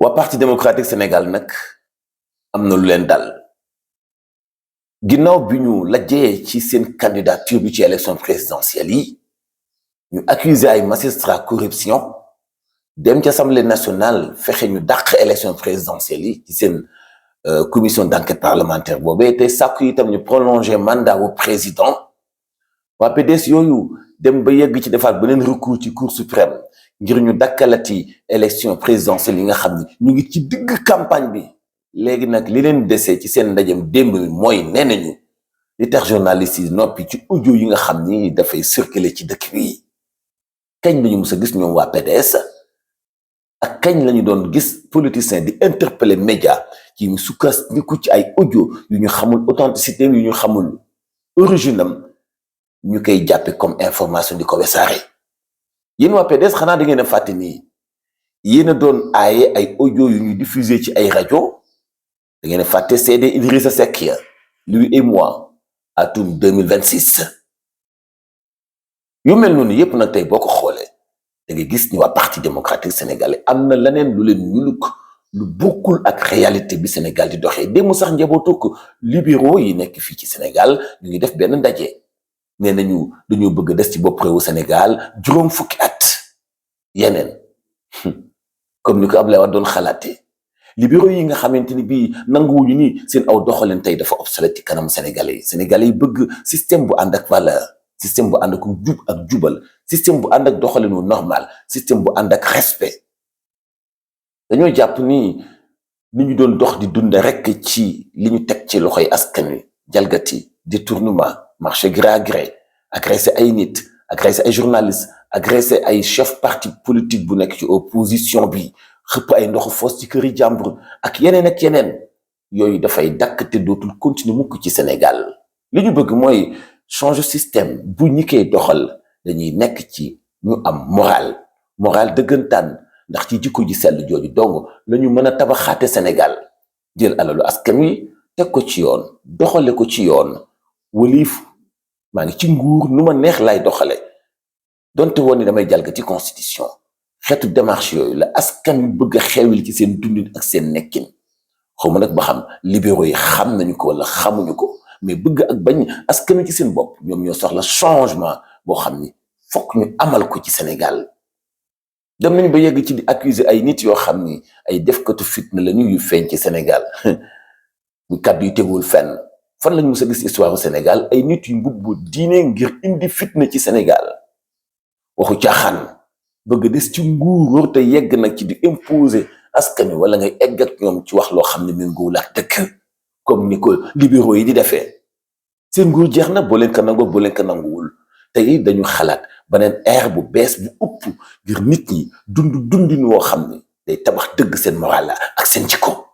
waa parti démocratique Sénégal nag am na lu leen dal ginnaaw bi ñu lajjee ci seen candidature bi ci élection présidentielle yi ñu accusé ay magistrat corruption dem ci assemblée nationale fexe ñu dàq élection présidentielle yi ci seen commission d'enquête parlementaire boobee te sàkku itam ñu prolonger mandat wu président waa PDS yooyu dem ba yegg ci defaat beneen recours ci cour suprême ngir ñu dakkalati élection présidentielle yi nga xam ni ñu ngi ci digg campagne bi léegi nag li leen desee ci seen ndajem démb mi mooy nee nañu li tax journalistes yi noppi ci audio yi nga xam ni dafay circuler ci dëkk bi kañ lañu mës a gis ñoom waa PDS ak kañ lañu doon gis politicien di interpeller média ci ñu sukkandiku ci ay audio yu ñu xamul authenticité yu ñu xamul originam ñu koy jàppe comme information di ko wesaare yéen waa PDS xanaa da ngeen a fàtte nii yéen a doon aaye ay audio yu ñu diffusé ci ay rajo da ngeen a fàtte CD Idrissa Seck ya lui et moi atum 2026 yu mel noonu yépp nag tey boo ko xoolee da ngay gis ni waa parti démocratique sénégalais am na leneen lu leen ñuluk lu bokkul ak réalité bi Sénégal di doxee démb sax njabootuk libéraux yi nekk fii ci Sénégal ñu ngi def benn ndaje nee nañu dañoo bëgg des ci bopp réewu Sénégal juróom fukki at yeneen comme ni ko Abdoulaye Wade doon xalaatee libéraux yi nga xamante ni bii nanguwuñu ni seen aw doxalin tey dafa obsolète ci kanam sénégalais yi bëgg système bu ànd ak valeur système bu ànd ak jub ak jubal système bu ànd ak doxalinu normal système bu ànd ak respect dañoo jàpp ni ñu doon dox di dund rek ci li ñu teg ci loxoy askan wi jalgati détournement marché gré à gré agressé ay nit agressé ay journalistes agressé ay chef parti politique bu nekk ci opposition bi xëpp ay ndoxu foos ci këri jàmbur ak yeneen yooyu dafay dakk te dootul continuer mukk ci Sénégal li ñu bëgg mooy changer système bu ñi koy doxal dañuy nekk ci ñu am moral dëggantaan ndax ci jikko ji sell jooju donc la ñu mën a tabaxaate Sénégal jël alalu askan wi teg ko ci yoon doxale ko ci yoon waliif maa ngi ci nguur nu ma neex lay doxale donte woon ni damay jalgati constitution xeetu démarche yooyu la askan wi bëgg a xewil ci seen dundin ak seen nekkin xaw ma nag ba xam libéraux yi xam nañu ko wala xamuñu ko mais bëgg ak bañ askan wi ci seen bopp ñoom ñoo soxla changement boo xam ni fokk ñu amal ko ci Sénégal dem nañu ba yegg ci di accuser ay nit yoo xam ni ay defkatu fitna la ñu yu feeñ ci Sénégal ñu kàddu yu tegul fenn fan lañu mës a gis histoire Sénégal ay nit yu mbubbu diine ngir indi fitna ci Sénégal waxu caaxaan bëgg des ci nguur wër te yegg nag ci di imposer askan wi wala ngay egg ak ñoom ci wax loo xam ne méngoowul ak dëkk comme ni ko libéraux yi di defee seen nguur jeex na boo leen ko nangoo boo leen ko nanguwul tey dañu xalaat beneen ère bu bees bu upp ngir nit ñi dundin woo xam ne day tabax dëgg seen moral la ak seen jikko